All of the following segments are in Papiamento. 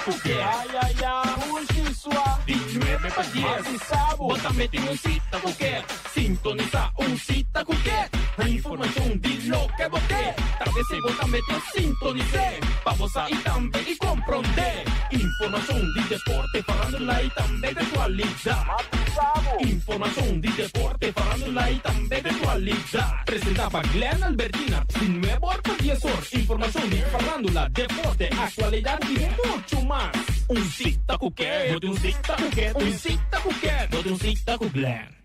ku ke. Di nuebe pa dies, bo tambe tin un sita ku ke. Sintonisá Un Sita ku Ke. Informashon di loke bo ke. Ta p'esei bo tambe ta sintonis'é. Pa bo sa i tambe i komprondé. Informashon di deporte, farándula i tambe di aktualidat. Informashon di deporte, farándula i tambe di aktualidat. Presentá pa Glenn Albertina, di nuebe or pa dies or. Informashon di farándula, deporte, aktualidat i muchu mas. Un Sita ku Ke. Bo tin un sita ku ke. Un sita ku ke. Bo tin un sita ku Glenn.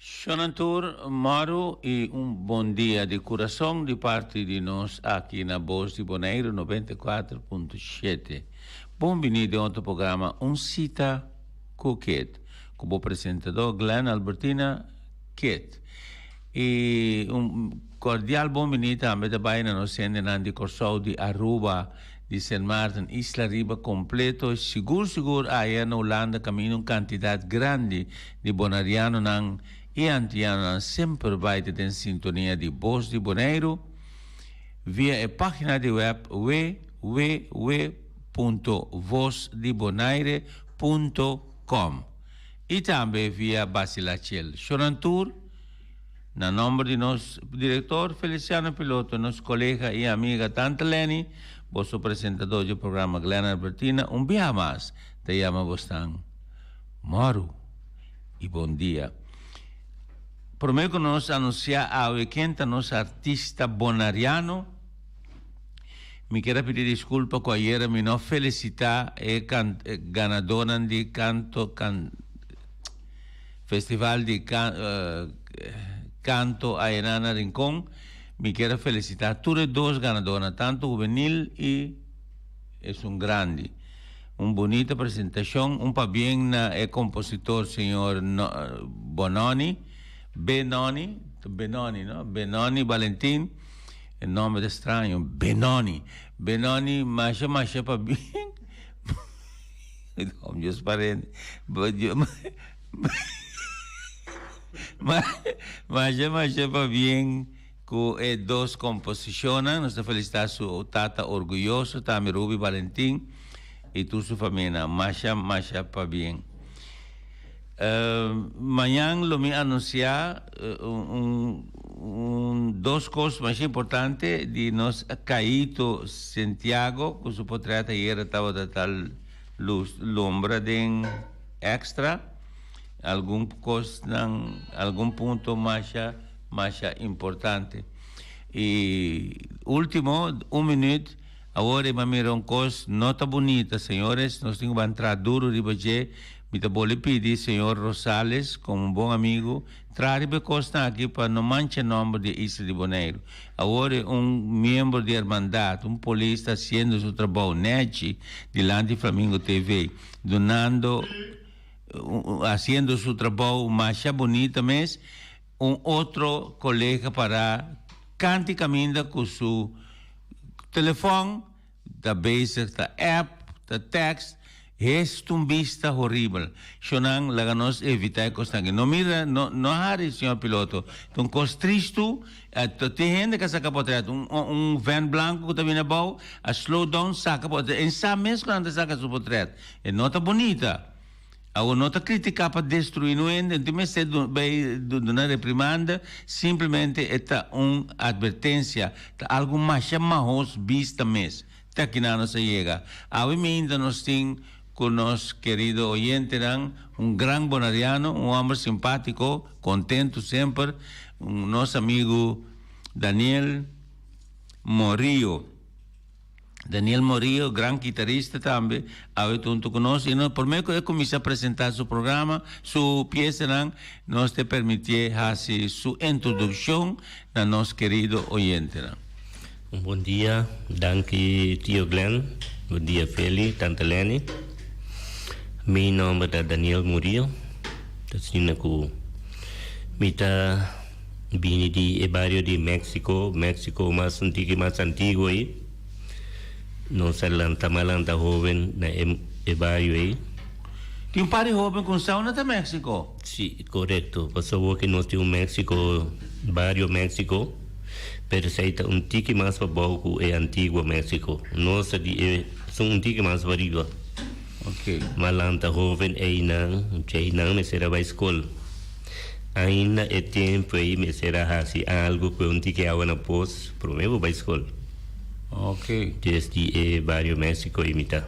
Shonan tur, mòru i un bon dia di kurason di parti di nos aki na Bos di Boneiru 94.7. Bon bini den otro programa Un Sita ku Kit, ku bo presentadó Glenn Albertina Kit. I un kordial bon bini tambe ta bai na nos hendenan di Kòrsou, di Aruba, di Sint Maarten, isla riba kompleto. Sigur sigur aya na Hulanda kaminda un kantidat grandi di bonarianonan i antianonan semper bai ta den sintonia di Bos di Boneiru via e página di web www.vosdibonaire.com i tambe via Basilachel. Shonan tur, na nòmber di nos direktor Feliciano Piloto, nos kolega i amiga Tante Lenny, boso presentadó dje programa Glenn Albertina, un biaha mas ta yama bosnan Mòru i bon dia. Promé ku nos anunsiá awe ken ta nos artista bonariano, mi kier a pidi diskulpa ku ayera mi no felisitá e ganadónan di kanto festival di kanto ayera na Rincon. Mi kier a felisitá tur e dos ganadónan, tantu hubenil i esun grandi. Un bunita presentacion, un pabien na e compositor señor Bononi, Benoni, ta Benoni no, Benoni Valentin, e nomber ta straño, Benoni, Benoni masha masha pabien, Dios parente, masha masha pabien cu e dos composicionnan, nos ta felicita su tata orguyoso tambe Ruby Valentin y tur su famianan, masha masha pabien. Mañan lo mi anuncia un un dos cos masha importante di nos Caito Santiago cu su potret ayera tabata ta lus lombra den extra, algun cosnan algun punto masha. Masha importante. Y ultimo, un minuut, awor e m'a mira un cos no ta bunita, señores, nos tin cu ban traha duro riba dje, mi ta boli pidi señor Rosales, como un bon amigo, traha riba e cosnan aki pa no mancha nomber di e isla di Boneiru. Awor e un miembro di hermandad, un polis ta haciendo su trabou nechi dilanti Flamingo TV, dunando, haciendo su trabou masha bunita mes, Un otro colega para canti caminda cu su telefon, ta bezig ta app, ta text, hes ta un bista horibel. Shonan, laga nos evita e cosnan aki. No mira, no, no hari, señor piloto. Ta un cos tristu, tin hende cu a saca potret, un, un van blanco cu ta bini abao, a slow down, saca potret. En sa mes cu nan ta saca su potret. E no ta bunita. Awor no ta critica pa destrui no hende, no tin mester bay duna reprimanda, simplemente e ta un advertencia, ta algo masha mahos bista mes. Te akinan nos a yega. Awe miinda nos tin cu nos querido oyentenan un gran bonariano, un homber simpatico, contento semper, nos amigo Daniel Morillo. Daniel Morillo, gran kitarista tambe, awe ta hunto ku nos i no promé ku e kuminsá presentá su programa, su piesanan, nos te permitié hasi su introdukshon na nos kerido oyentenan. Un bon dia, danki tio Glenn, bon dia Feli, tante Lenny. Mi nomber ta Daniel Murillo, ta asina ku mi ta. Bini di e bario di Mexico, Mexico mas un tiki mas antiguo ei. Nos a lanta mas lanta hoben na e e bario ei. Tin un par di hoben ku sauna ta Mexico? Si, korekto. Pasobra ku nos tin un Mexico, bario Mexico, pero esei ta un tiki mas pabou ku e antiguo Mexico. Nos ta di e. Sun un tiki mas pariba. Ok. M'a lanta hoven einan, djeinan mester a bai skol. Ainda e tempu ei mester a hasi algu ku e un tiki awa na pos promé bo bai skol. Ok. Des di e bario Mexico ei mi ta.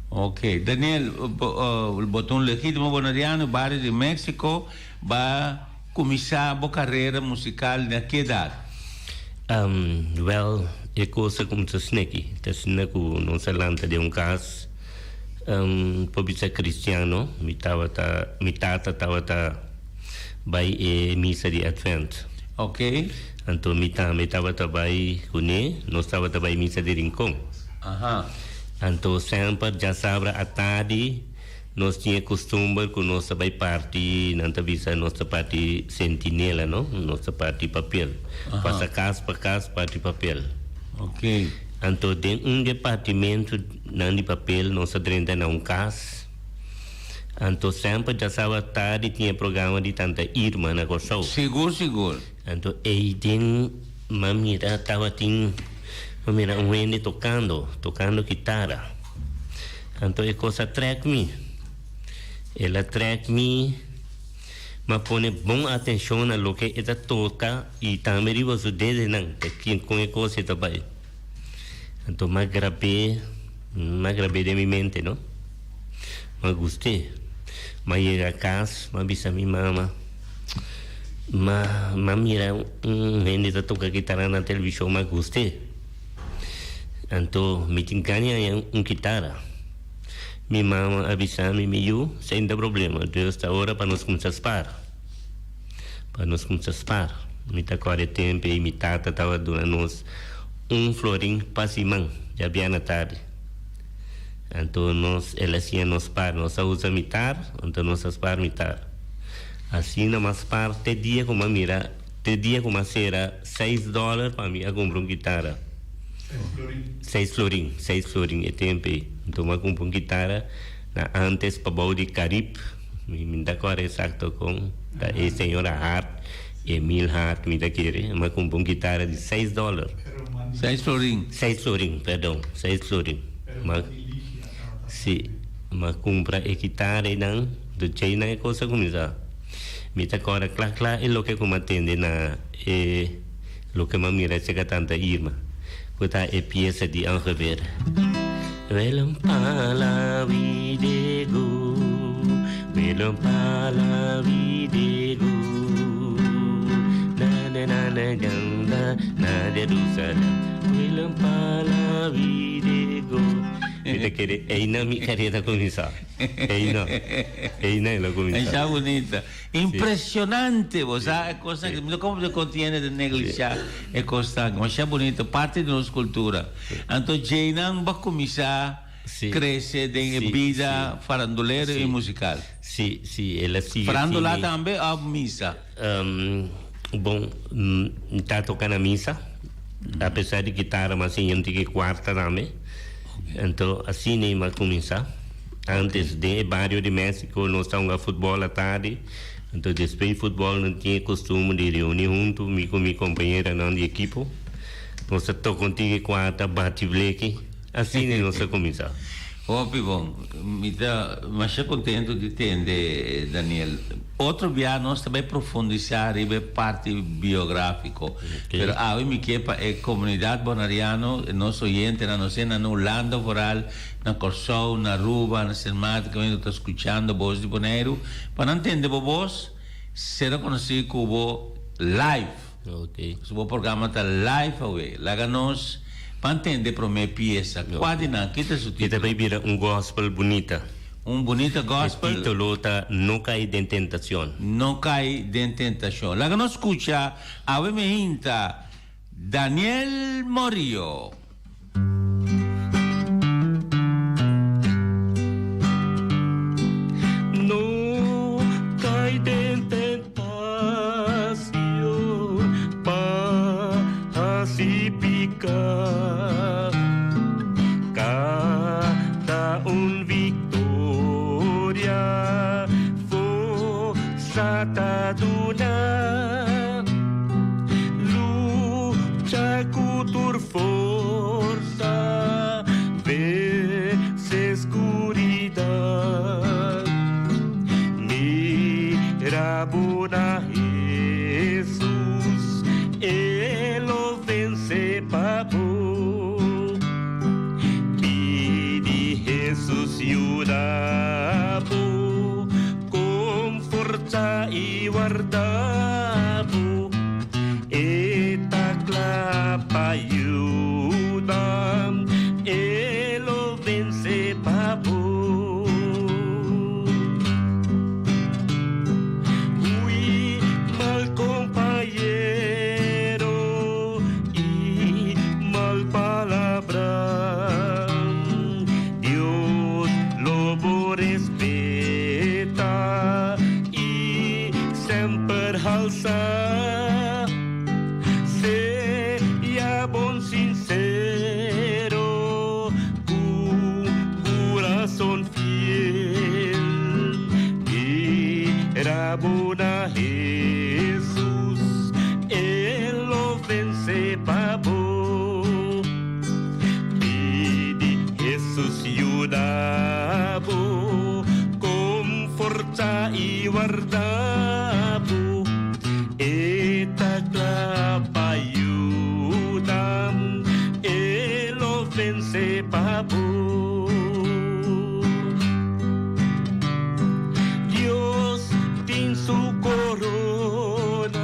Ok. Daniel, bo ta un legítimo boneriano, bario di Mexico, B'a kuminsá bo karera musikal na ki edat? Wèl, e kos a kuminsá sneki. Ta asina ku nos a lanta den un kas por bisa kristiano. Mi tabata, mi tata tabata bai e misa di Advent. Oké. Anto mi tambe tabata bai kuné. Nos tabata bai misa di Rincon. Aha. Anto semper djasabra atardi. Nos tin e kustumber ku nos ta bai parti, nan ta bisa nos ta parti sentinela, no? Nos ta parti papel. Pasa kas pa kas parti papel. Ok. Anto den un di e partimentunan di papel nos a drenta na un kas. Anto semper djasaba tardi tin e programa di Tanta Irma na Kòrsou. Sigur, sigur. Anto ei den m'a mira tabatin, m'a mira un hende tokando, tokando kitara. Anto e kos a trèk mi. El a trèk mi, m'a pone bon atenshon na loke e ta toka i tambe riba su dedenan, ta kin kon e kos ei ta bai. Anto m'a grab'é, m'a grab'é den mi mente, no. M'a gust'é. M'a yega kas, m'a bisa mi mama, m'a m'a mira un hende ta toka kitara na televishon, m'a gust'é. Anto mi tin gana haña un kitara. Mi mama a bisa mi, Mi yu, esei no ta problema. Dios ta ora pa nos kumsa spar. Pa nos kumsa spar. Mi ta kòrda e tempu ei mi tata tabata duna nos un florin pa siman, djabièrnè tardi. Anto nos, el a siña nos spar. Nos a usa mitar, anto nos a spar mitar. Asina mas spar te dia ku mi a mira. Te dia ku m'a sera seis dòler pa mi a kumpra un kitara. Seis florin. Seis florin e tempu ei. Nton m'a kumpra un kitara na antes pabou di Carib. Mi mi ta kòrda esakto kon ta e señora Hart, Emil Hart mi ta kere. M'a kumpra un kitara di seis dòler. Seis florin. Seis florin, pèrdon, seis florin. M'a, si, m'a kumpra e kitara einan, dor djeinan e kos a kuminsá. Mi ta kòrda kla kla e loke ku m'a tende na e loke m'a mira serka tanta Irma, ku ta e piesa di Ongeveer. Willem pala vidego, Willem pala vidego, na na na na ganda na Jerusalem, Willem pala vidego. Mi ta kere eina mi karera kuminsá. Eina, eina el a kuminsá. Esha bunita. Impresionante, bo sa e kosnan ki, mi komo bo kontiene ta neglishá e kosnan aki. Masha bunita, parti di nos kultura. Anto djeinan bo a kuminsá krese den e bida farandulero i musikal. Si, si, el a sigui. Farandula tambe òf misa? Bon, mi ta toka na misa, apesar di kitara mas siña un tiki kuarta tambe. Anto asina mi a kuminsá. Antes den e bario di Mexico nos ta hunga futbòl atardi, anto despues di futbòl nos tin e kostumber di reuní huntu, mi ku mi kompañeranan di ekipo. Nos ta toka un tiki kuarta, bati bleki. Asina nos a kuminsá. Hopi bon. Mi ta masha kontentu di tende, Daniel. Otro bia nos ta bai profundisá riba e parti biográfiko. Pero awe mi ke pa e komunidat bonariano, nos oyentenan, nos hende na Hulanda vooral, na Kòrsou, na Aruba, na Sint Maarten, kaminda ku ta skuchando Bos di Boneiru, pa nan tende bo bos, sera konosí ku bo live. Pasobra bo programa ta live awe. Laga nos ban tende promé piesa. Kua di nan? Kita su título? E ta bai bira un gospel bunita. Un bunita gospel. E título ta No kai den tentacion. No kai den tentacion. Laga nos skucha awe mehinta Daniel Morillo. No kai den tentacion pa hasi pica. Canta un victoria forsa ta duna. Lucha cu tur forsa. skuridat. Mira bo na Hesus, E lo vense pa bo. Pidi Hesus yuda bo, konforta i warda bo. E ta kla pa yuda, E lo vense pa bo. Hui mal kompañero i mal palabra. Dios lo bo respeta i semper halsa. Sea bon sinsero ku kurason fiel. Mira bo na Hesus, E lo vense pa bo. Pidi Hesus yuda bo, konforta i warda bo. E ta kla pa yuda, E lo vense pa bo. Dios tin su corona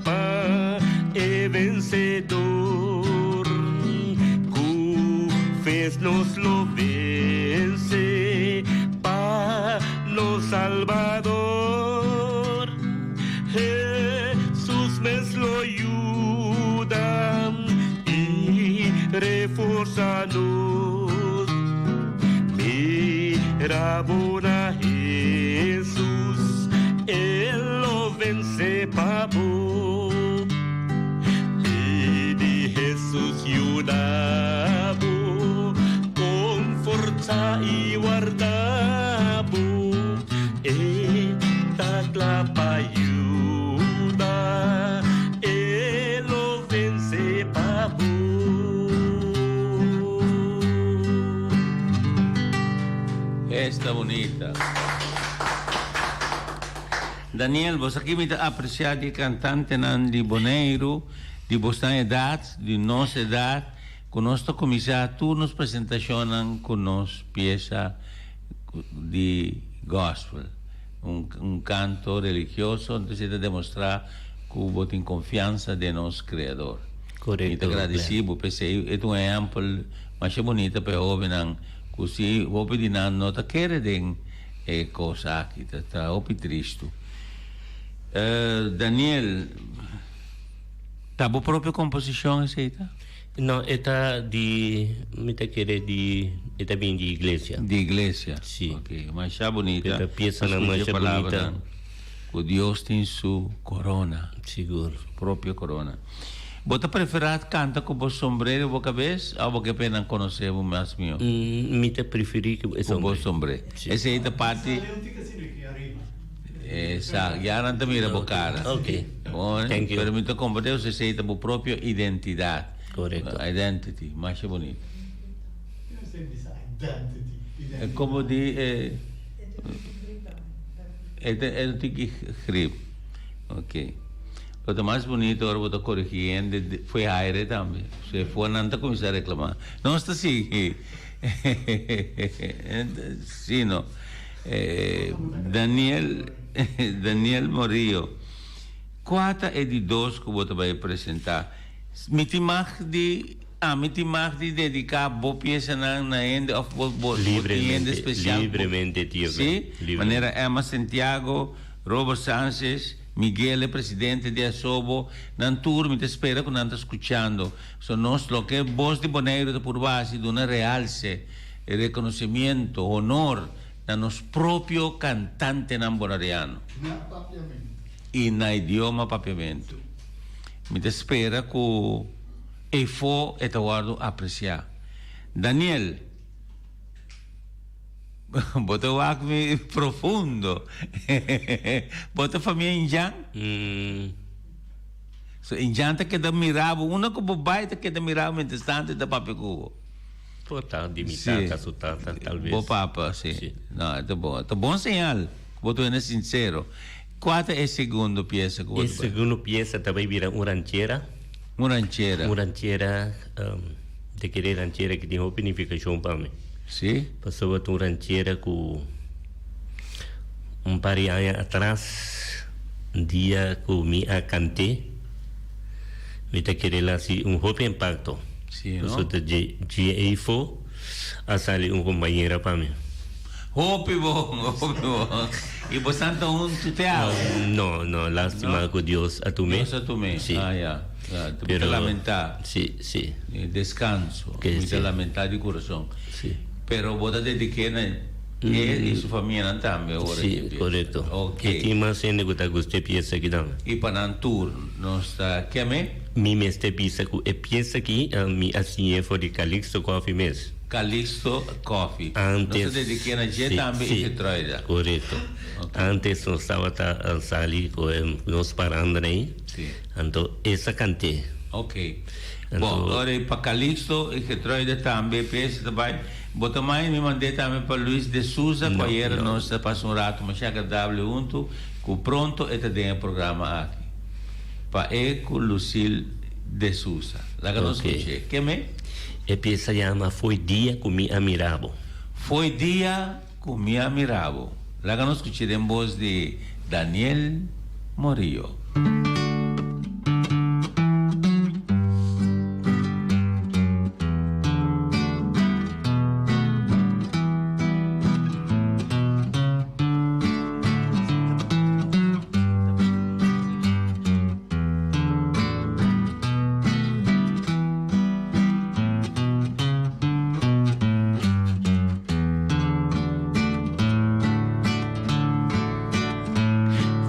pa e vencedor. Cu fe nos lo vence pa nos Salbador. Hesus mes lo yuda i reforsa nos. Mira bo na Hesus, E lo vense pa bo. Pidi Hesus yuda bo, konforta i warda bo. E ta kla pa yuda, E lo vense pa bo. Esta bunita. Daniel, bo sa ki mi ta aprecia di e cantantenan di Boneiru, di bosnan edad, di nos edad, cu nos ta cuminsa tur nos presentacionnan cu nos pieza di gospel, un un canto religioso, entonces e ta demostra cu bo tin confiansa den nos Creador. Correcto, Mi ta gradici bo p'esey, e ta un ehempel masha bunita pa e hobennan cu si hopi di nan no ta kere den e cos aki, ta ta hopi tristo. Daniel, ta bo propio composicion esey ta? No, e ta di, mi ta kere di, e ta bin di iglesia. Di iglesia? Si. Ok, masha bunita. E ta piesanan masha bunita. Ku Dios tin su korona. Sigur. Su propio korona. Bo ta preferá kanta ku bo sombrero bo kabes òf bo ke pa e nan konosé bo mas mihó? Mi ta preferí ku e Ku bo sombré. Si. Esei ta parti. Exacto, ya nan ta mira bo cara. Ok. Bon, Thank you. Pero mi ta comprende cu esey ta bo propio identidad. Correcto. Identity, masha bonito. E como di e e ta e tiki grip. Ok. Lo ta mas bonito ora bo ta corrigi hende fo'i aire tambe. So e for nan ta cuminsa reclama. Nos ta sigui. Sí no. Daniel Daniel Morillo, Kua ta e di dos ku bo ta bai presentá? Mi tin mag di ami tin mag di dediká bo piesanan na hende òf bo bo tin hende Libremente, spesial ku libremente tio Sí? Libremente. Manera Emma Santiago, Robert Sanchez, Miguel e presidente di Asobo, nan tur mi ta spera ku nan ta skuchando. So nos loke Bos di Boneiru ta purba hasi duna realse, rekonosimiento, honor na nos propio kantantenan boneriano. Na papiamentu. I na idioma papiamentu. Mi ta spera ku efo e ta wòrdu apresiá. Daniel, bo ta wak mi profundo. Bo ta famia Indjan? So Indjan ta keda mira bo, unda ku bo bai ta keda mira bo mientras tanto e ta papia ku bo. Por ta di mi Sí. tata, su tata, tal vez. Bo papa, sí. Sí. No, e ta bon. Ta bon señal ku bo ta wende sinsero. Kua ta e segundo piesa ku bo E ta bai? segundo piesa ta bai bira un ranchera. Un ranchera. Un ranchera, ta kere ranchera ki tin hopi nifikashon pa mi. Sí. Pasobra ta un ranchera ku un par di aña atras, dia ku mi a kant'é, mi ta kere el hasi un hopi impakto. Sí, no? Pasobra ta dje dje eifo a sali un kompañera pa mi. Hopi bon, hopi bon. I bo san ta huntu te awe? No, no, lastima No? ku Dios a tum'é. Dios a tum'é, Sí. ah ya. Ya, mi ta Pero, lamentá. sí, sí. Deskanso, Ke mi ta sí. lamentá di kurason. Sí. Pero bo ta dediké na e i su famianan tambe ora Sí, ki e piesa. korekto. Ok. I tin mas hende ku ta gusta e piesa aki tambe. I pa nan tur nos ta kem'é? Mi mester bisa ku e piesa aki mi a siñ'é for di Calixto Coffee mes. Calixto Coffee. Nos Antes, ta dediké na dje sí, tambe i sí, Geertruida. korekto. Ok. Antes nos tabata sali ku e nos paranda ei, Sí. anto esa kant'é. Ok. Anto. Bon, ora i pa Calixto i Geertruida tambe e piesa ta bai. Bo ta mai mi mand'é tambe pa Luis de Souza ku No, ayera no. nos ta pasa un rato masha agradable huntu, ku pronto e ta den e programa aki. Pa e ku Lucille de Souza. Laga nos Ok. skuch'é. Ke me? E piesa yama Foi dia ku mi a mira bo. Foi dia ku mi a mira bo. Laga nos skuch'é den bos di Daniel Morillo.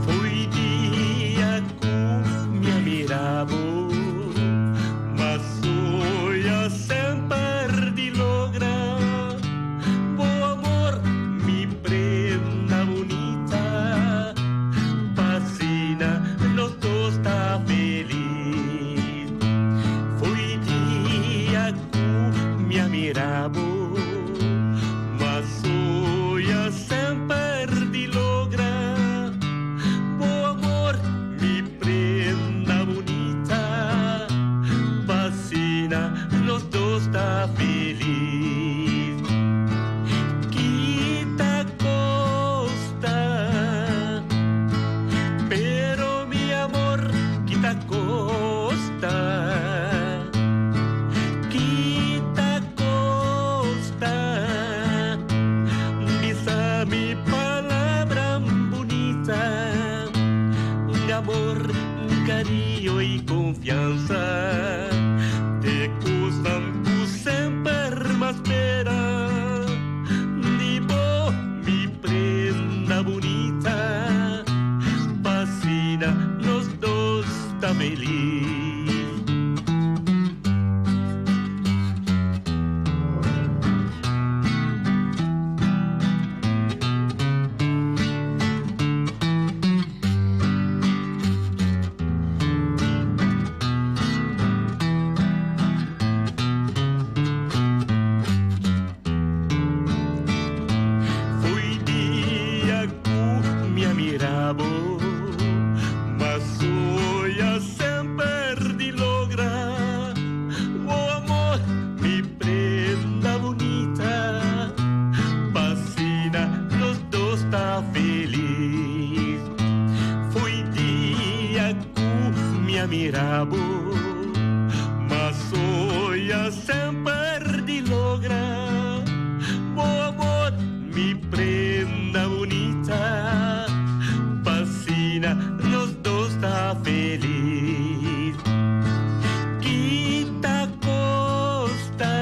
Foi dia ku mi a mira bo, ma soña semper di logra bo amor, mi prenda bunita, p'asina nos dos ta felis. Foi dia ku mi a mira bo, ma soña semper di logra bo amor, mi prenda bunita, p'asina nos dos ta felis. Kita kosta, pero mi amor kita kosta. Kita kosta, bisa mi palabra bunita, amor, cariño y confianza. Te gustan ku semper m'a spera, di bo mi prenda bunita, p'asina nos dos ta felis. Foi dia ku mi a mira bo, m'a soña semper di logra bo amor, mi prenda bunita, p'asina nos dos ta felis. Foi dia ku mi a mira bo, m'a soña semper di logra bo amor, mi prenda bunita, p'asina nos dos ta felis. Kita kosta,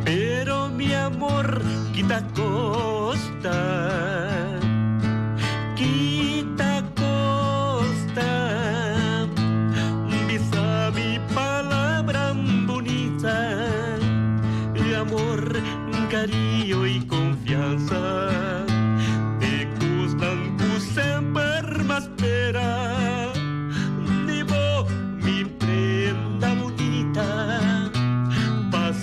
pero mi amor kita kosta. Kita kosta, bisa mi palabra bunita, amor, cariño y confianza. Te gustan ku semper m'a spera, di bo mi prenda bunita, p'asina.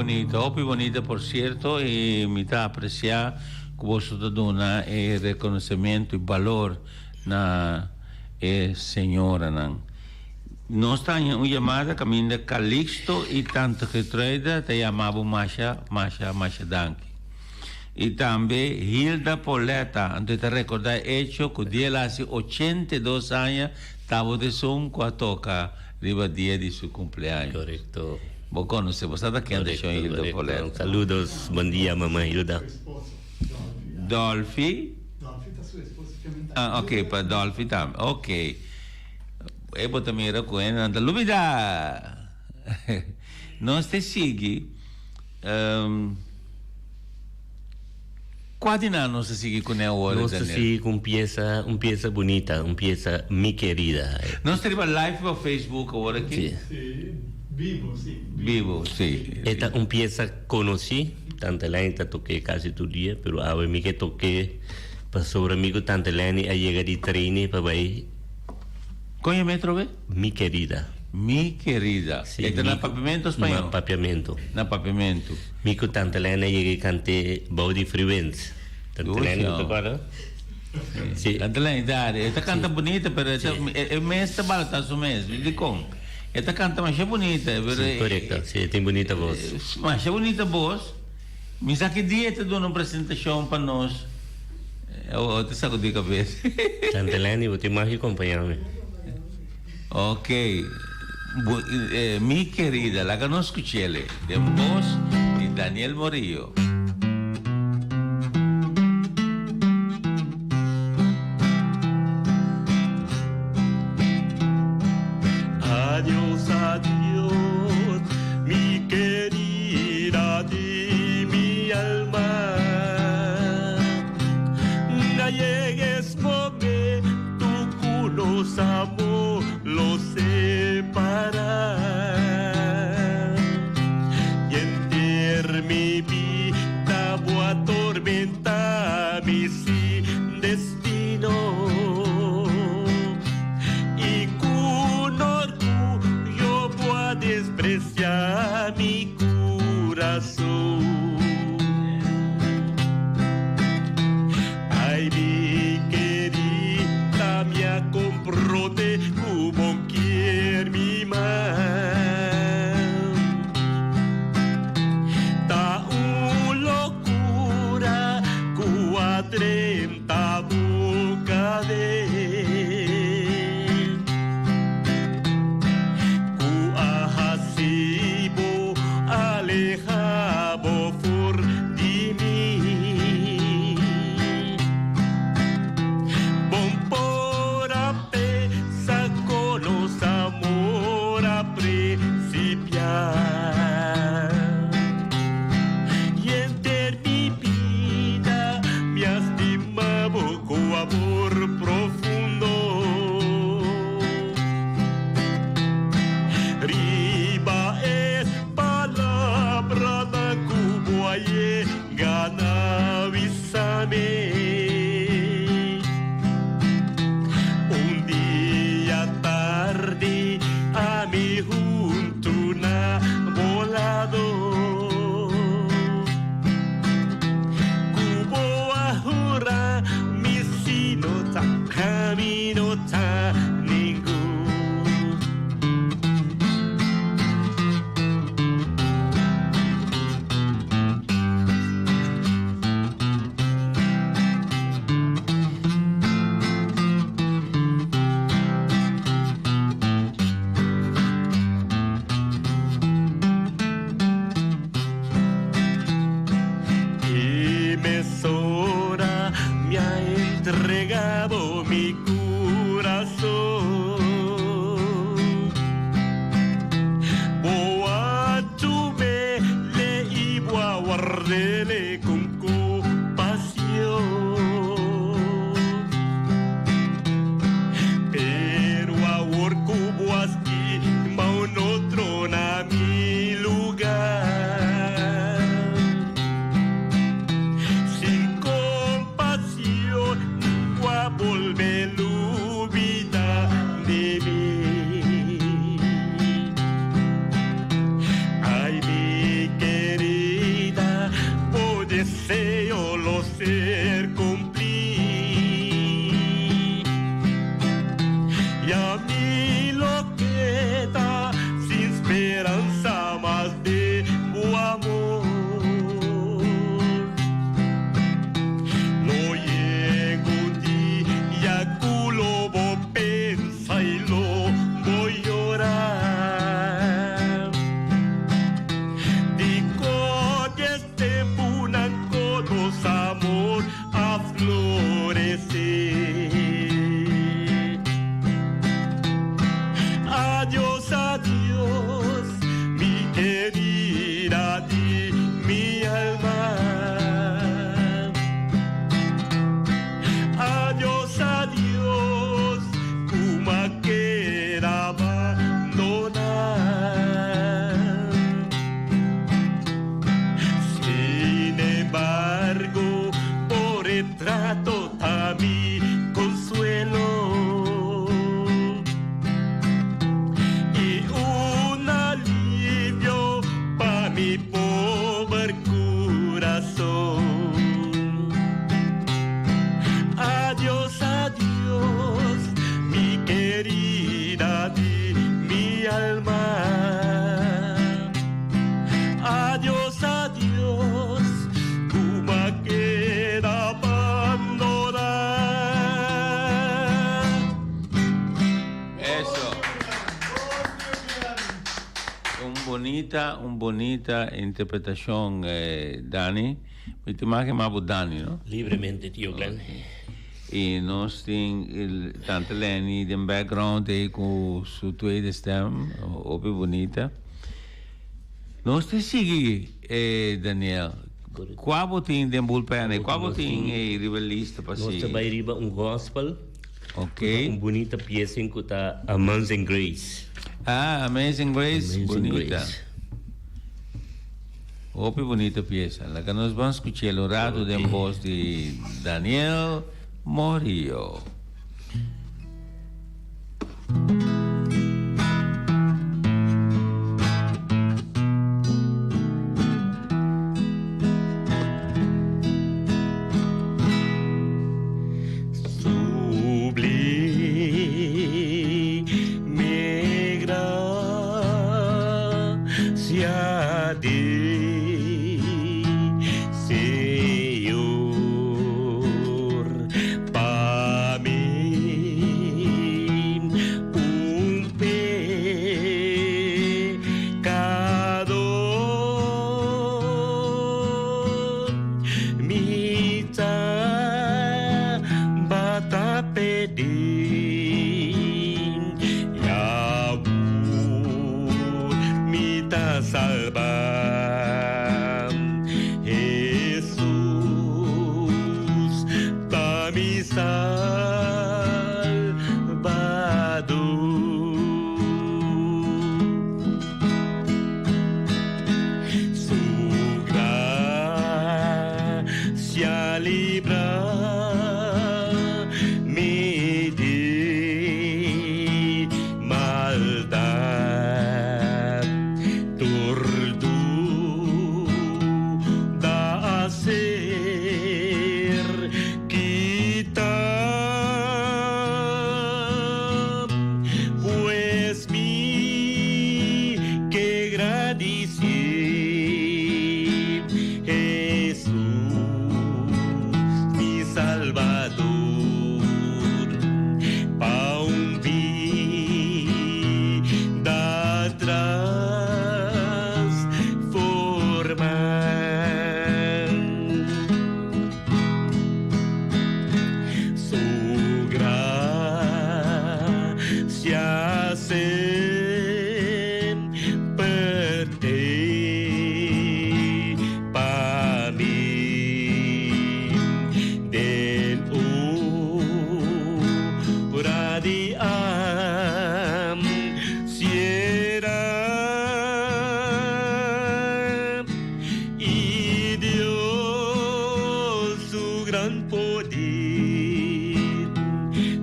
bunita, hopi bunita por cierto y mi ta aprecia cu boso ta duna e reconocemento y balor na e señoranan. Nos ta haña un yamada caminda Calixto y Tante Gertruida ta yama bo masha, masha, masha danki. Y tambe Hilda Poletta, anto e ta recorda e hecho cu dia el a haci 82 aña tabata esun cu a toca riba dia di su cumpleaños. Correcto. Bo conoce, bo sa ta ken ta shon Hilda Poletta. Saludos, bon dia mama Hilda. Dolfi. Ah, ok, pa Dolfi tambe. Ok. E bo ta mira cu e nan ta lubida. Nos te sigui. Um, cua di nan nos ta sigui cu ne awor, Nos ta Daniel? sigui cu un pieza, un pieza bunita, un pieza Mi Querida. Nos ta riba live riba Facebook awor aki? Si. Si, bibo, si. Bibo, si. E ta un pieza conoci, Tante Leni ta toke casi tur dia, pero awe mi ke toke pasobra mi cu Tante Leni a yega di traine pa bay. Con yama e trobe? Mi Querida. Mi Querida. Si, E ta na mi cu- papiamento o spañó? Na papiamento. Na papiamento. Mi cu Tante Leni a yega e cante bou di Freewinds. Tante Dushi, Leni, bo ta oh. corda? Si. Tante Leni ta, e ta canta bunita, pero e ta, Si. e, e mes ta balata su mes. Dicon? E ta canta masha bunita, pero Si, correcto. Si, e tin bunita voz. Masha bunita voz. Mi sa ki dia e ta duna un presentacion pa nos. O ta sacudi cabes. Tante Leni, bo tin mag di compaña mi. Ok. Bu, eh, mi querida, laga nos scuchele den voz di Daniel Morillo. Adiós, adiós, mi querida di mi alma. Na llegues momento cu nos amor lo separa. Y enter mi vida voy a atormentar mi sin destino. Y con orgullo voy a despreciar mi corazón. Ay, mi querida, me acomprote como quier mi mal. Ta un locura cuatrenta boca de Cuajasibo alejabo for di mi. Bon por a pesa con los amor a principiar. Y enter mi vida me estimaba con amor profundo. Riba es palabra da cubo aye gana avísame. Un día tarde a mi junto na volado. Cubo ahora mi sino ta camino ta ningún. Y mesora me ha entregado mi corazón. Boa tu me le y boa guardele con compasión. Pero ahora cubo aquí, ma un otro na mi lugar. Sin compasión, voy a volver. rato ta mi consuelo y un alivio pa mi pober curason. Adiós, adiós, mi querida di mi alma. Adiós, adiós, cu m'a keda bandoná. Eso. Un bunita interpretacion, Dani. Mi ta imagina mas bo Dani, no? Libremente, Tio Glenn. Y nos tin Tante Lenny den background ey cu su tweede stem, hopi bunita. Nos tin sigui, Daniel. Cua bo tin den bullpen ey? Cua bo tin ey riba lista pa sigui? Nos ta bay riba un gospel. Ok. Un bunita pieza cu ta Amazing Grace. Ah, Amazing Grace, Amazing bunita. Grace. Hopi bunita pieza. Laga nos ban scuchel un rato den voz di Daniel Morillo. Sublime gracia di Señor pa mi un pecador mi tabata pidi y awor mi ta salba. Hesus ta mi Salbador. Su gracia libra mi di maldad. Tur duda a ser kita, pues mi ke gradici Hesus mi Salbador pa un bida transforma. Su gracia semper t'ei pa mi den ora di ansiedad y Dios su gran poder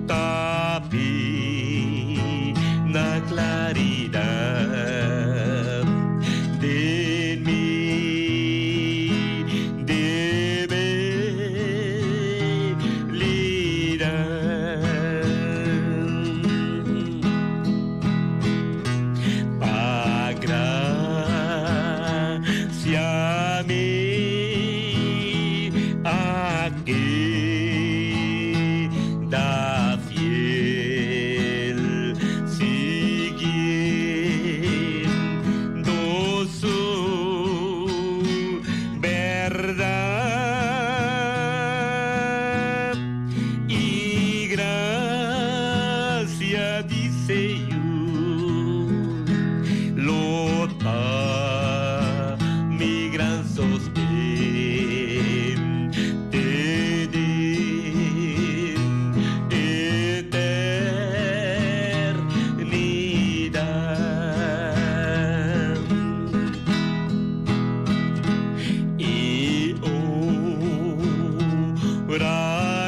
tapi na claridad den mi debilidad. Pa gracia mi a keda fiel siguiendo su berdad y gracia di Señor lo ta mi gran sosten te den eternidad. Y ora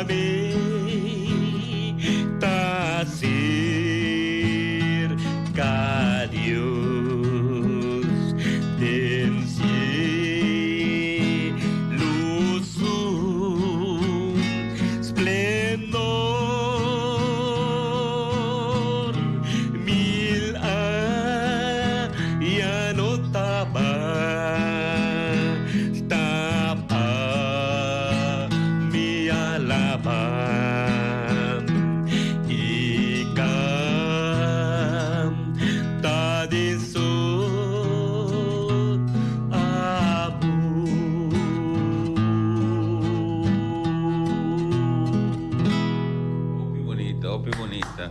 Hopi bunita.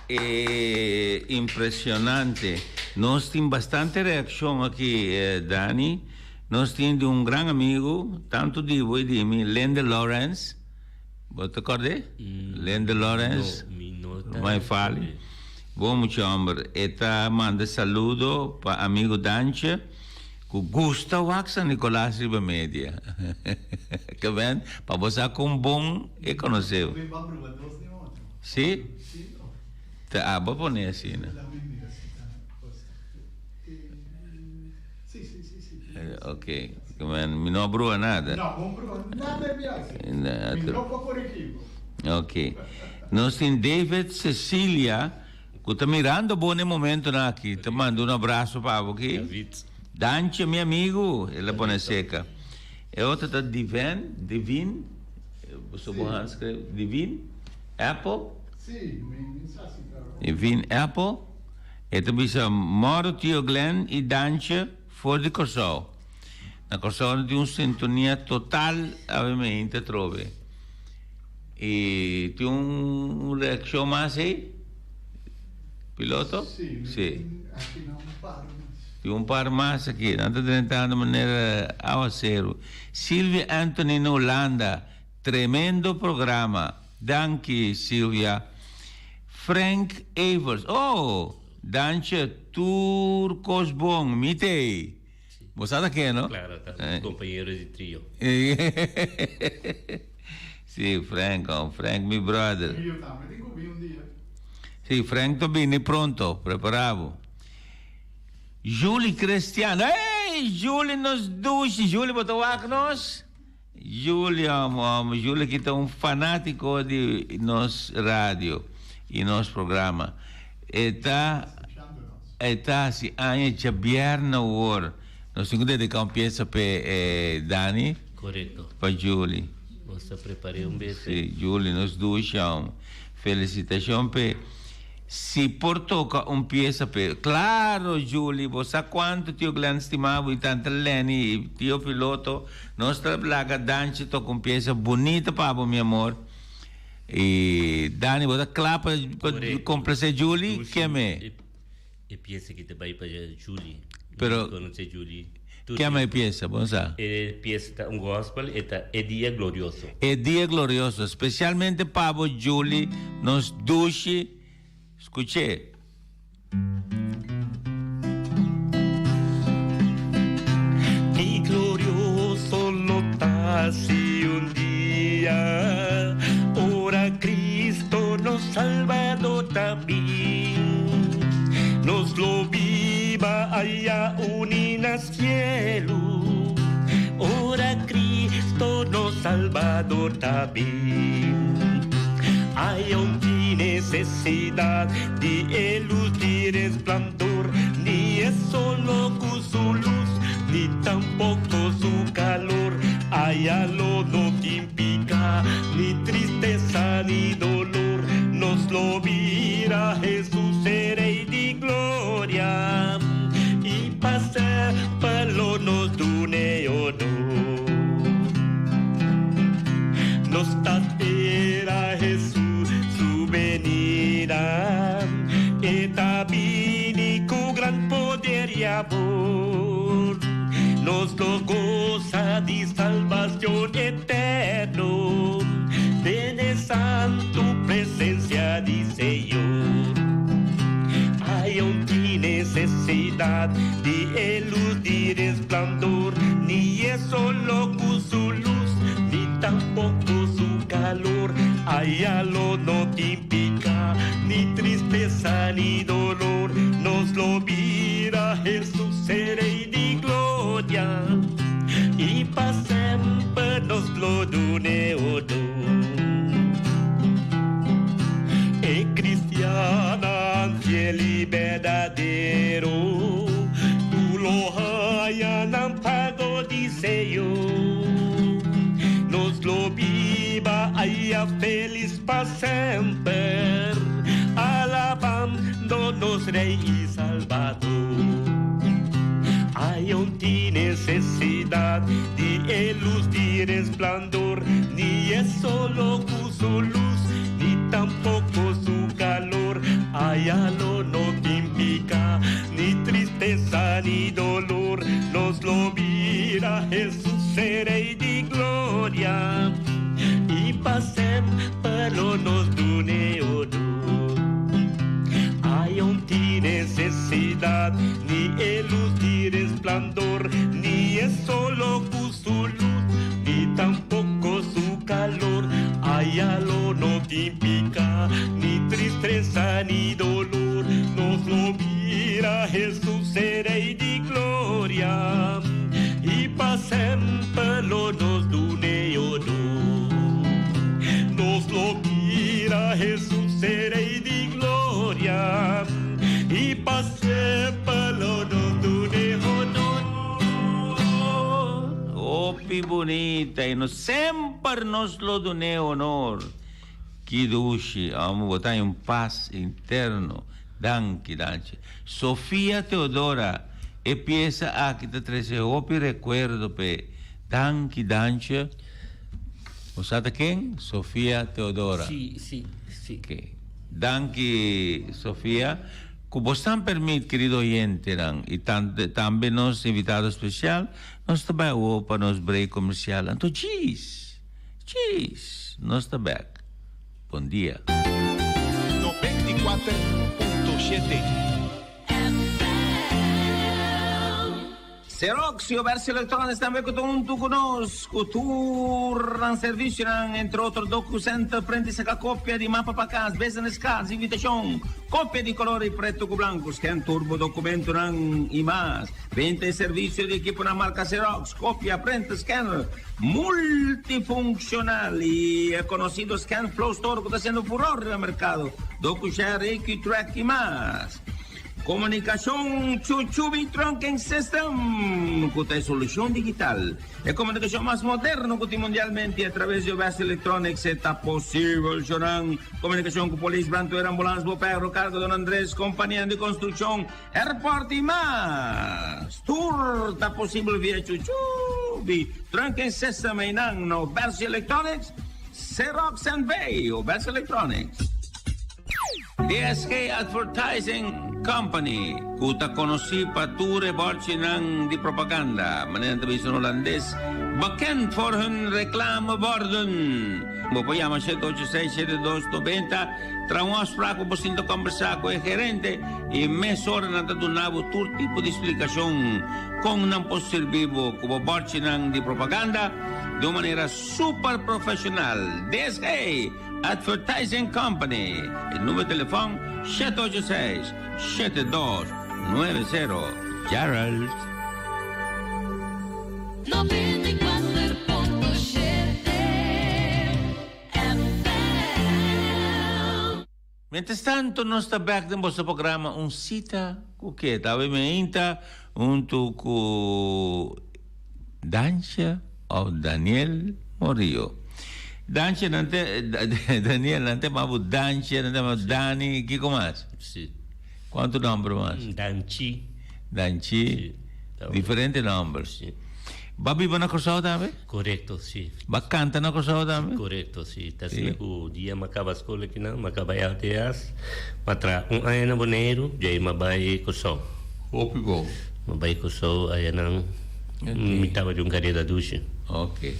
E impresionante. Nos tin bastante reaccion aki, Dani. Nos tin di un gran amigo, tanto di bo y di mi, Lende Lawrence. Bo ta kord'é? Lende Lawrence. No, mi no ta. Mai fali. Bon mucha homber. E ta manda saludo pa amigo Dantje ku gusta wak San Nicolas riba media. Ke ben, pa bo sa kon bon e konosé bo. Si? Ta abo pone asina. Ok, mi no a brua nada. No, bo brua nada e biaha. Mi no por corrigi bo. Ok. Nos tin David Cecilia cu ta mirando bo n'e momentonan aki. Ta manda un abrazo pa bo aki. David. Danchi mi amigo, el a pone seca. E otro ta Diven, Divin, boso bo han scribi, Divin Apple? Si, mi sa si ta. Divin Apple. E ta bisa Moro Tio Glenn i Dantje for di Kòrsou. Na Kòrsou no tin un sintonia total awe meinta atrobe. I tin un reakshon mas ei, piloto? Sí, mi tin aki na un par mas. Tin un par mas aki. Nan ta drentando manera awaseru. Sylvia Anthony na Hulanda, Tremendo programa. Danki Sylvia. Frank Evers, Oh! Dantje, tur kos bon, mi t'ei. Bo sa ta ken, no? Claro, ta mi compañero di trio. Sí, Frank, oh, Frank mi brother. Trio tambe tin cu bin un dia. Sí, Frank ta bini pronto, prepara bo. Julie Christian, Hey! Julie nos dushi, Julie bo ta wak nos? Julia, mom, Julia ki ta un fanatico di nos radio y nos programa. E ta e ta haci aña djabièrnè awor. Nos tin cu dedica un pieza p'e eh, Dani. Correcto. Pa Julie. Nos ta prepar'é un bes. Si, Julie, nos dushi aun. Felicitacion p'e. Si por toca un pieza p'e. Claro, Julie, bo sa cuanto Tio Glenn stima bo y tanta Lenny y Tio Piloto. Nos ta laga Danchi toca un pieza bunita pa bo, mi amor. Y Dani, bo ta cla pa complace Julie? Keme? E pieza ki ta bai pa Julie. Pero, conoce Julie. Keme e pieza, bo sa? E pieza ta un gospel, e ta E Dia Glorioso. E Dia Glorioso, specialmente pa bo Julie, nos dushi, scuch'e. Ki glorioso lo ta si un dia ora Cristo nos Salvador ta bin. Nos lo biba aya uni na cielu ora Cristo nos Salvador ta bin. Aya un tin necesidad di e luz di resplandor, ni e solo cu su luz, ni tampoco su calor. Aya lo no tin pica, ni tristeza ni dolor. Nos lo mira Jesus e Rey di gloria, y pa semper lo nos dune honor. Nos ta spera Hesus su benida, e ta bini ku gran poder i amor. Nos lo gosa di salbacion eterno den e santu presencia di Señor. Ay aun tin necesidad di e luz di resplandor, ni e solo cu su luz, ni tampoco su calor. Aya lo no tin pica, ni tristeza ni dolor. Nos lo mira Jesús e Rey di gloria, y pa semper nos lo dune honor. E cristiannan fiel y berdadero, cu lo haya nan pago di Señor. Nos lo biba aya feliz pa semper, alabando nos Rey y Salvador. Ay un tin necesidad di e luz di resplandor, ni e solo cu su luz, ni tampoco. lo no tin piká, ni tristesa ni dolor. Nos lo mira Hesus e Rei di gloria, i pa semper lo nos dun'é honor. Nos lo mira Hesus e Rei di gloria, i pa semper lo nos dun'é honor. Hopi bunita y nos semper nos lo dun'é honor. Ki dushi, amo bo ta un pas interno. Danki, danchi. Sofia Teodora, e piesa aki ta trece hopi recuerdo p'e. Danki, danchi. Bo sa ta ken? Sofia Teodora. Sí, sí, sí. Ok. Danki, Sofia. Ku bosnan permit, kerido oyentenan, i tambe nos invitado spesial, nos ta bai awor pa nos break komersial. Anto djis, djis, nos ta bek. Bon dia. 94.7. Xerox y Obersi Electronics tambe cu ta hunto cu nos cu tur nan servicionan, entre otro DocuCenter, print y saca copia di mapa pa cas, business cards, invitacion, copia di color y preto cu blanco, scan tur bo documentonan y mas. Venta y servicio di equiponan marca Xerox, copia, printer, scanner multifuncional y e conocido ScanFlow Store cu ta haciendo furor riba mercado, DocuShare, AQTrack y mas. Komunikashon Chuchubi Trunking System ku ta e solushon digital, e komunikashon mas moderno ku tin mundialmente a traves di OBS Electronics e ta posibel shonan komunikashon ku polis, brandweer, ambulans, boperro, karga Don Andres, kompanianan di konstrukshon, airport i mas. Tur ta posibel via Chuchubi Trunking System einan na OBS Electronics, Xerox NV, OBS Electronics. DSG Advertising Company, ku ta konosí pa tur e bòrchinan di propaganda, manera nan ta bisa na hulandes, bekend voor hun reclameborden. Bo por yama shete ocho seis, shete dos nobenta, traha un afsprak pa bo sinta kòmbersá ku e gerente i mesora nan ta duna bo tur tipo di splikashon kon nan por sirbi bo ku bo bòrchinan di propaganda di un manera super profeshonal. DSG Advertising Company. E numero di telefon 786 7290. Gerald. 94.7 FM. Mientras tanto nos ta bek den boso programa Un Cita cu Ke. Ta awe meinta hunto cu Dansha of Daniel Morillo. Dansha nan te Daniel nan te yama bo Dansha, nan te yama bo Dani, kiko mas? Si. Cuanto nomber mas? Danchi. Danchi. Si. Diferente nomber. Si. Bo a biba na Kòrsou tambe? Korekto, si. Bo a kanta na Kòrsou tambe? Korekto, si. Ta asina ku dia mi a kaba skol akinan, mi a kaba LTS, mi a traha un aña na Boneiru, djei mi a bai Kòrsou. Hopi bon. Mi a bai Kòrsou ayanan, mi tabata un karera dushi. Ok.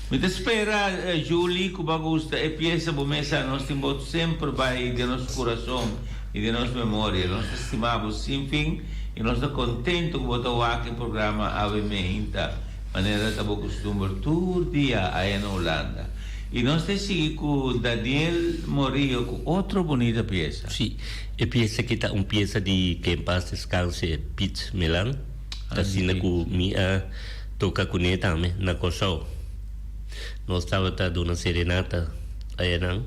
Mi ta spera, Julie, ku bo a gusta e piesa. Bo mes sa nos tin bo semper bai den nos kurason i den nos memoria. Nos ta stima bo sin fin. I nos ta contento cu bo ta wak e programa Awe Meinta, manera ta bo custumber tur dia aya na Hulanda. I nos ta sigui cu Daniel Morillo cu otro bunita pieza. Sí, e pieza aki ta un pieza di Que en paz descanse Piet Melan, ta asina cu mi a toca cune tambe na Corsou. Nos tabata duna serenata ayanan.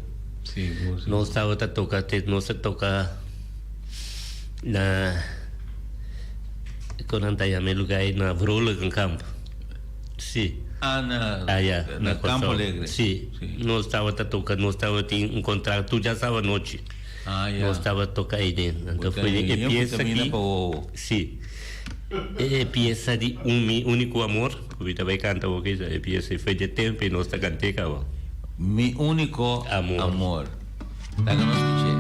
Nos tabata toca te nos a toca. Na kon nan ta yama e lugar ei na Vrolijkenkamp. Si. Ah, na, Aya, na na Campo Kòrsou. Alegre. Si. Si. Nos tabata toka, nos tabatin un kontrakt tur djasabat anochi. Ah, ya. Nos tabata toka ei den. Anto Bo foi ta e ña piesa vitamina ki pa wowo. Si. E piesa di Un Mi Único Amor, ku mi ta bai kanta awor ki e piesa ei foi dje tempu ei nos ta kant'é kaba. Mi úniko Amor. amor. Laga nos skuch'é.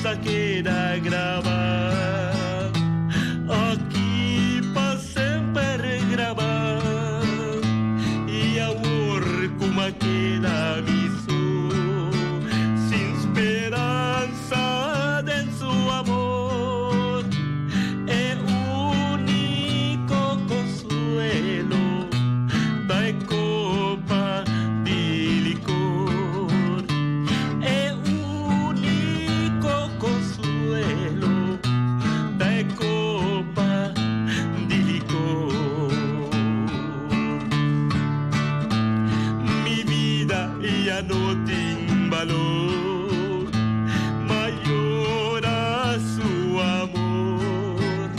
a keda graba aki pa semper graba y awor cu m'a keda mi so sin speransa den su amor e unico consuelo ta e copa di licor e unico consuelo ta e copa di licor mi bida ya no tin balor m'a yora su amor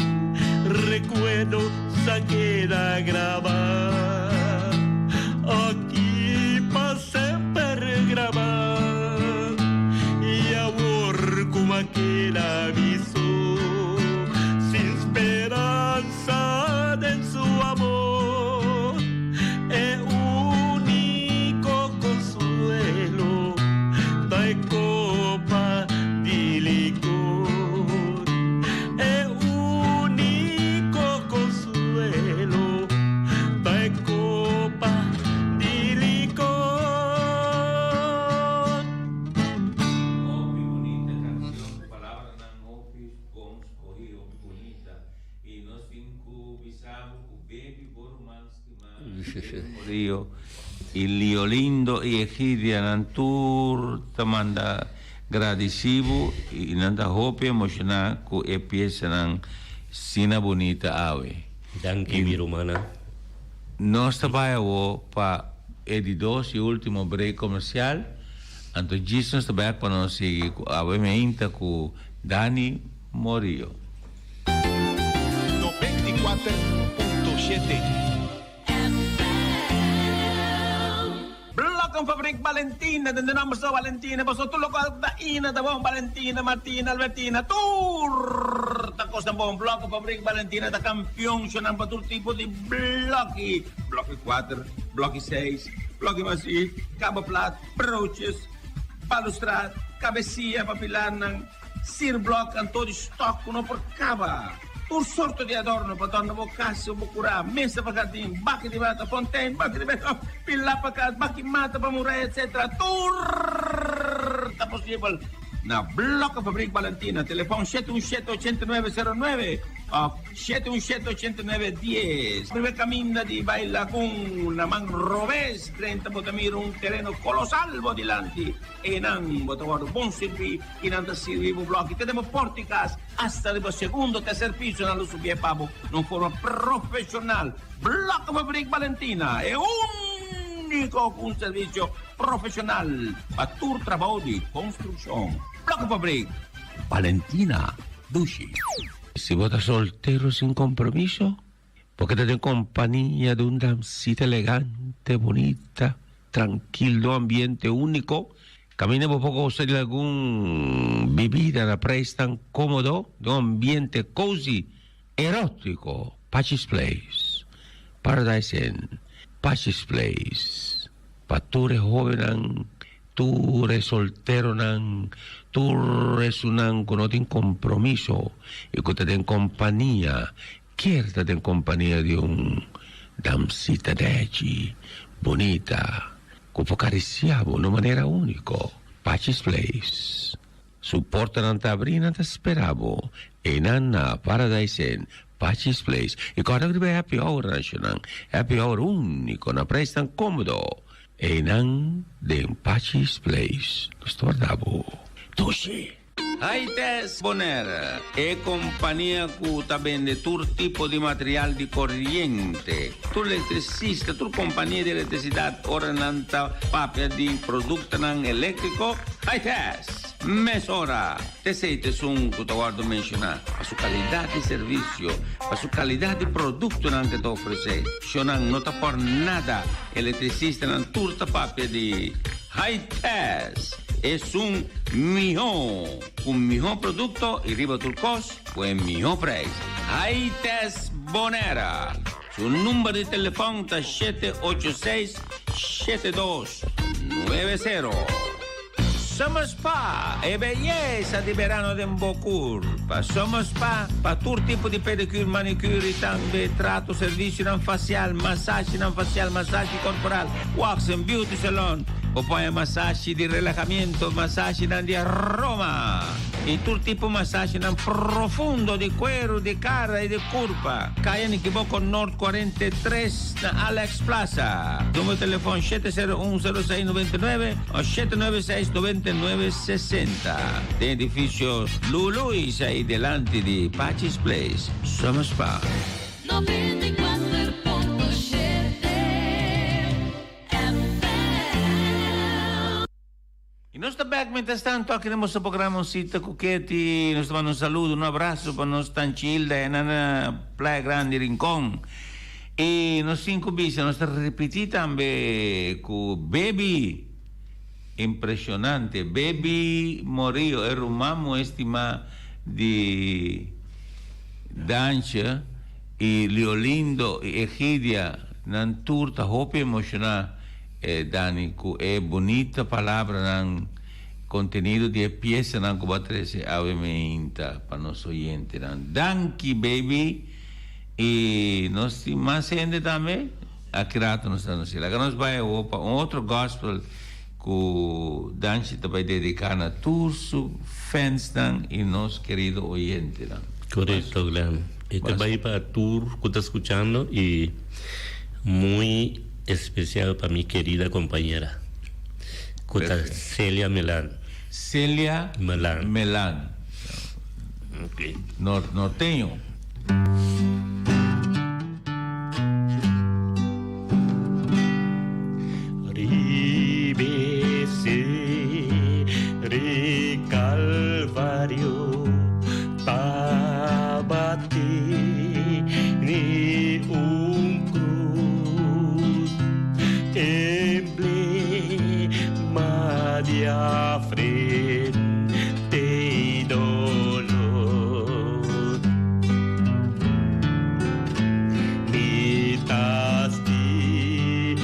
recuerdo sa keda graba aki pa semper graba y awor cu m'a keda mi so sin speransa den su amor e unico consuelo ta e copa di licor e unico consuelo ta e copa di licor. Hopi bunita cancion cu palabranan hopi bon scohi hopi bunita y nos tin cu bisa bo cu Baby bo ruman stima Baby Murillo y Liolindo y Egidia nan tur ta manda gradici bo y nan ta hopi emociona cu e piesanan sina bunita awe. Danki mi rumannan. Nos ta bai awo pa e di dos y ultimo break comercial, anto djis nos ta bek pa nos sigui cu awe meinta cu Dany Morillo. 94.7. Blokkenfabriek Valentina, den de nomber so Valentina, paso tur lokual ku ta ina ta bon, Valentina, Martina, Albertina, tur ta kosnan bon. Blokkenfabriek Valentina ta kampion shonan pa tur tipo di bloki, bloki kuater, bloki seis, bloki masí, kaba plat, broches, balustrad, kabesia pa pilarnan, Sierblok anto di stok ku no por kaba. Tur sorto di adorno pa dòrna bo kas o bo kurá, mesa pa hardin, baki di mata, fontein, baki di beton, pilá pa kas, baki mata pa muraya, etc. Tur ta posibel na Blokkenfabriek Balentina. Telefòn shete un shete ochenta i nuebe sero nuebe òf shete un shete ochenta i nuebe dies. Riba e kaminda di bai Lagun na man robes drenta bo ta mira un tereno kolosal bo dilanti. Einan bo ta wòrdu bon sirbí i nan ta sirbi bo blòki te den bo pòrta di kas asta riba segundo o terser piso nan lo subié pa bo na un forma profeshonal. Blokkenfabriek Balentina e úniko ku un servisio profeshonal pa tur trabou di konstrukshon. Blokkenfabriek Balentina, dushi. Si bo ta soltero sin kompromiso, bo ke ta den kompania di un damsita elegante, bunita, trankil, den un ambiente úniko, kaminda bo por gosa di algun bibida na preis tan kómodo, den un ambiente cozy, erótiko, Pachi's Place, Paradise Inn, Pachi's Place, pa tur e hóbennan, tur e solteronan, tur esunnan ku no tin kompromiso i ku ta den kompania Kier ta den kompania di un damsita dèchi, bunita, ku por karisiá bo na un manera úniko. Pachi's Place. Su portanan ta abrí i nan ta spera bo. Einan na Paradise Inn, Pachi's Place. I kòrda riba e happy hour nashonan. Happy hour úniko na preisnan kómodo. Einan den Pachi's Place. Nos ta warda bo. Dushi! Haites Bonaire, e kompania ku ta bende tur tipo di material di koriente. Tur elektrisista, tur kompania di elektrisidat ora nan ta papia di produktonan eléktriko, Haites! Mesora! T'esei ta esun ku ta wòrdu menshoná pa su kalidat di servisio, pa su kalidat di produktonan ku e ta ofresé. Shownan no ta por nada, elektrisistanan tur ta papia di Haites! Esun mihó, ku mihó produkto i riba tur kos ku e mihó preis. Haites Bonera! Su number di telefòn ta shete ocho seis, shete dos, nuebe sero. Summer Spa, e beyesa di verano den bo curpa. Summer Spa pa tur tipo di pedicure, manicure y tambe trato, servicionan facial, masajenan facial, masaje corporal, wax and beauty salon. Bo por haña masaje di relajamiento, masajenan di aroma y tur tipo masajenan profundo di cuero, di cara y di curpa. Caya Nikiboko Noord 43 na Alex Plaza. Numero telefon 701 06 99 o 796 99 60. Den edificio Luluis ahí delante di Pachi's Place. Summer Spa. 94.7 FM. Y nos ta back mientras tanto aki den boso programa Un Cita cu Ketty. Nos ta manda un saludo, un abrazo pa nos Tanchi Hilda na na Playa Grande, Rincon. Y nos tin cu bisa, nos ta repiti tambe cu Baby, impresionante, Baby Morillo, e ruman mu estima di Daantje y Leolindo y Egidia, nan tur ta hopi emociona. E Dani, ku e bunita palabranan, kontenido di e piesanan ku bo a trese awe meinta pa nos oyentenan. Danki baby! I nos tin mas hende tambe, aki rato nos ta anuncia. Laga nos bai awor pa un otro gospel ku Danchi ta bai dedica na tur su fansnan i nos kerido oyentenan. Korekto Glenn. E ta bai pa tur ku ta skuchando i muy. Especial pa mi querida compañera cu ta Celia Melan. Celia Melan. Melan. Ok. Norteño. Riba e seri Calvario tabatin un cruz, emblema di afrenta y dolor. Mi ta stima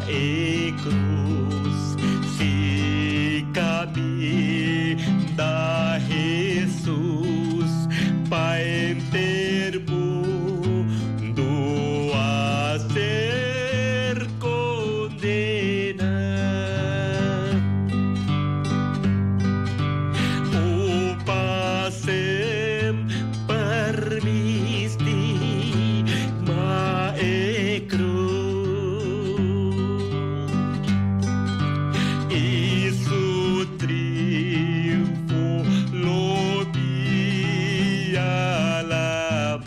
e cruz, si caminda Jesus pa henter mundu a ser condena. O pa semper mi stima e cruz y su triunfo lo mi alaba.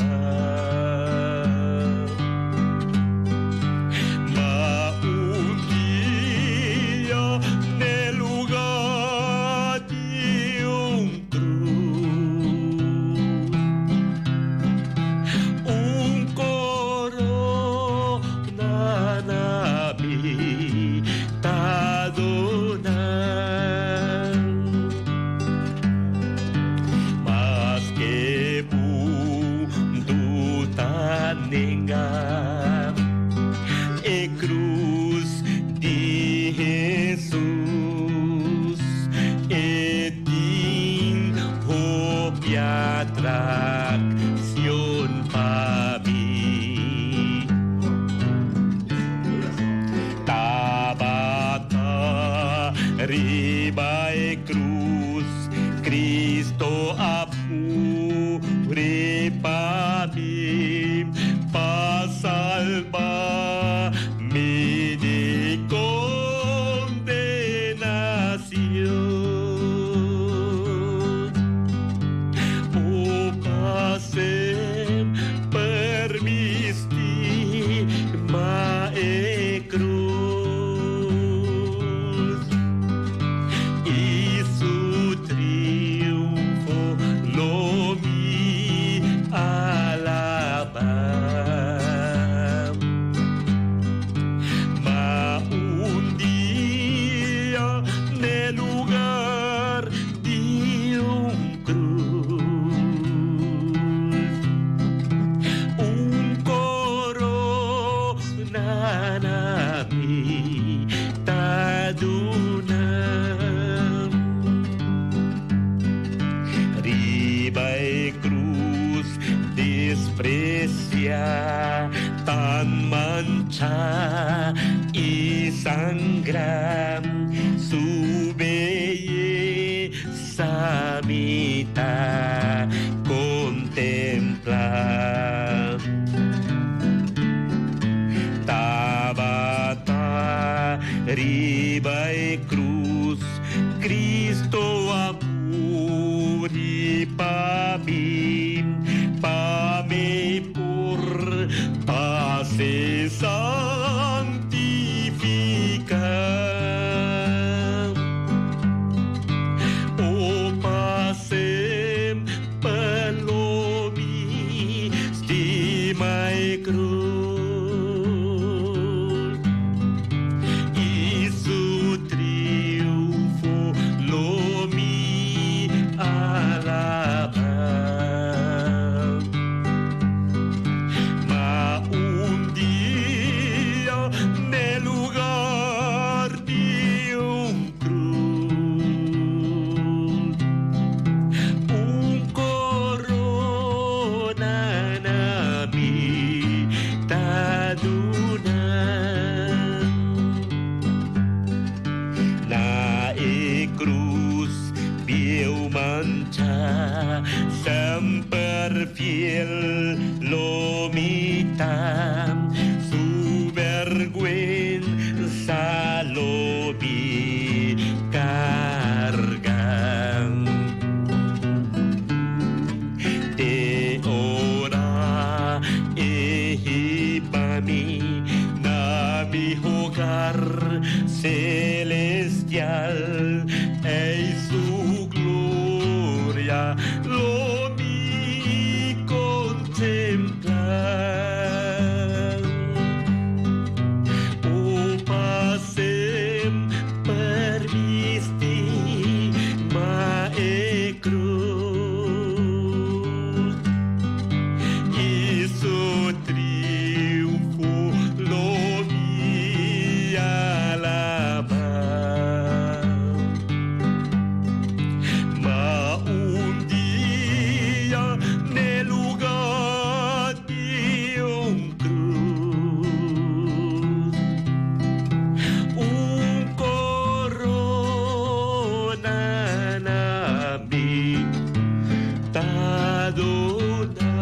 Ma un dia n'e lugar di un cruz, un corona na mi ta duna. Maske mundu ta nenga e cruz di Jesus, e tin hopi atraccion pa mi. Tabata riba e cruz, Cristo a muri pa mi, pa salba mi di condenacion. O pa semper mi stima e cruz y su triunfo lo mi alaba. Ma un dia n'e lugar di un cruz, un corona na mi ta duna. alegra, su belleza mi ta contempla. Tabata riba e cruz, Cristo a muri pa mi, pa mi por pa se santifica. O pa semper lo mi stima e cruz y su triunfo lo mi alaba. Ma un dia n'e lugar di un cruz, un corona na mi ta duna. Na e cruz bieu mancha, semper fiel lo mi ta, su berguensa lo mi carga. Te ora e hiba mi na mi hogar celestial, ei su gloria lo mi contempla. O pa semper mi stima e cruz y su triunfo lo mi alaba. Ma un dia n'e lugar di un cruz, un corona na mi ta duna.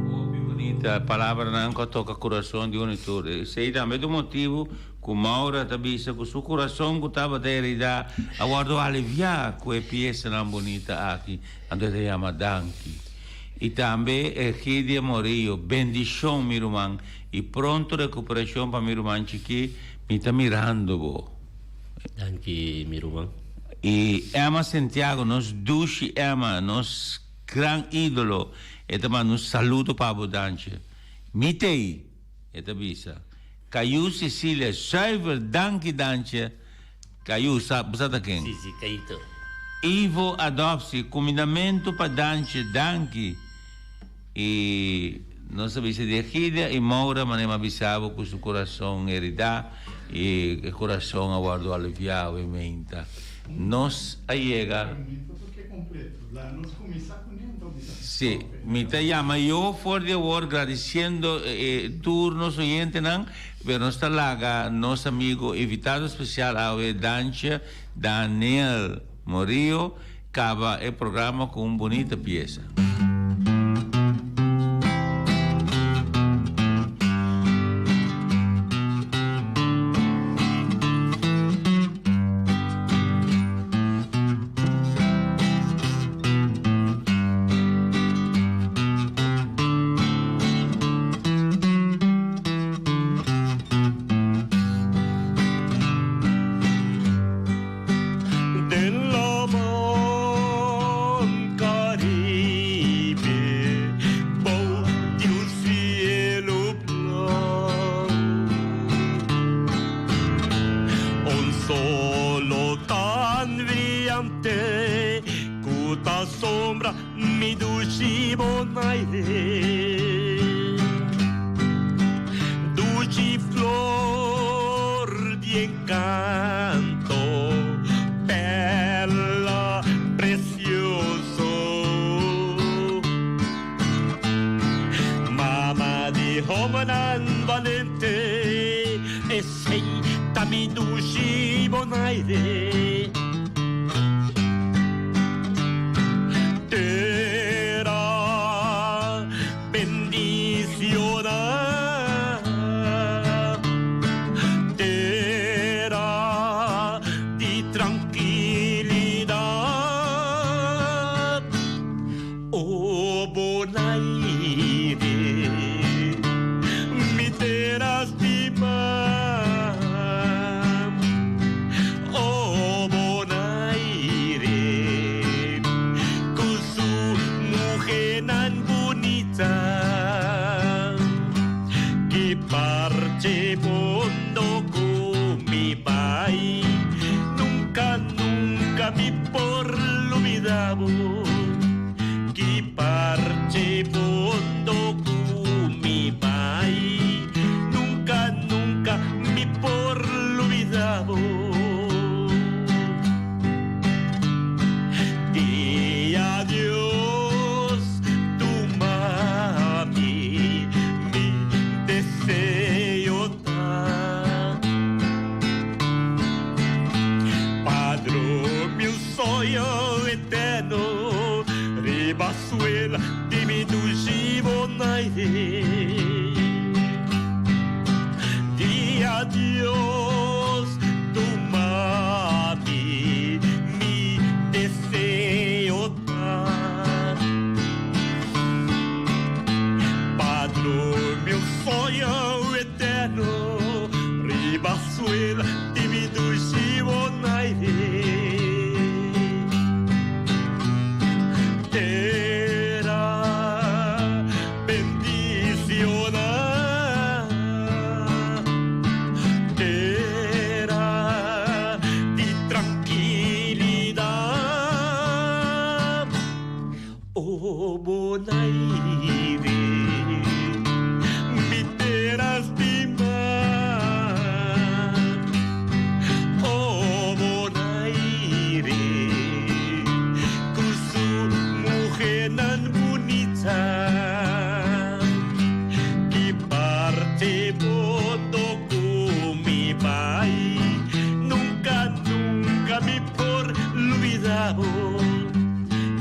Hopi bunita palabranan cu a toca curason di un y tur. Esey tambe ta un motibo cu Maura ta bisa cu su curason cu tabata herida a wordo alivia cu e piesanan bunita aki. Anto e ta yama danki. Y tambe Egidia Morillo, bendicion mi ruman y pronto recuperacion pa mi ruman chiki, mi ta mirando bo. Danki mi ruman. Y Emma Santiago, nos dushi Emma, nos gran idolo, e ta manda un saludo pa bo Dantje. Mi t'ey, e ta bisa. Cayu Cecilia, zuiver danki Dantje. Cayu, sa, bo sa ta ken? Si, si, Cayito. Ivo Adoptie, cumindamento pa Dantje, danki. Y nos a bisa di Egidia y Maura manera mi a bisa bo cu su curason herida y e curason a wordo alivia awe meinta. Nos a yega. Sí, mi ta yama yo for di awor gradiciendo tur nos oyentenan, pero nos ta laga nos amigo invitado especial awe Dantje Daniel Morillo caba e programa cu un bunita pieza. Den laman Caribe, bou di un cielo blauw, un solo tan brillante cu ta sombra mi dushi Bonaire. Dushi flor di encanto, perla precioso. Mama di Valente Esei ta mi dushi Bonaire Tera bendiciona Tera di trankilidad O Bonaire mi tera stima O Bonaire ku su muhénan bunita Ki parche mundo ku mi bai Nunka nunka mi por lubida bo Ki parche mundo ku mi bai Nunka nunka mi por lubida bo Dia Dios tuma mi Mi deseo ta Pa drumi un soño eterno Riba suela di mi dushi Bonaire Dia Dios tuma mi Mi deseo ta Pa drumi un soño eterno Riba suela di mi dushi Bonaire Tera bendiciona Tera di trankilidad O Bonaire mi tera stima O Bonaire ku su muhénan bunita Ki parti mundo ku mi bai Nunka nunka mi por lubida bo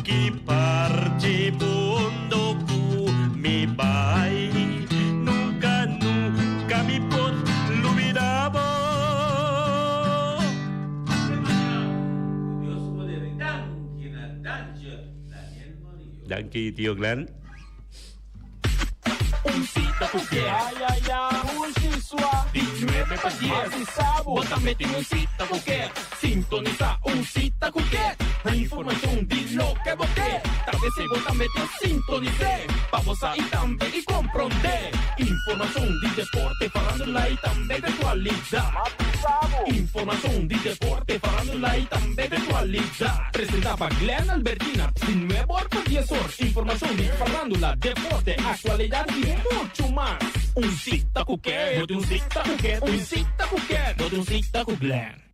Ki parti mundo ku mi bai Nunka nunka mi por lubida bo. Dios su poder danki na Dantje Daniel Morillo. Danki Tio Glenn. Un cita cu ke. Ay ay ay, un sua. Di nuebe pa dies. Asi sabo. Bo tambe tin un cita cu ke. Sintonisa un cita cu ke. Informacion di loke bo ke. Ta desey bo tambe tin sintonis'é. Pa bo sa y tambe y comprondé. Informacion di deporte, farandula y tambe di actualidad. Informacion di deporte, farandula y tambe di actualidad. Presenta pa Glenn Albertina, di nuebe or pa dies or. Informacion di farandula, deporte, actualidad y mucho mas. Un cita cu ke? Bo tin un cita cu ke? Un cita cu ke? Bo tin un cita cu Glenn.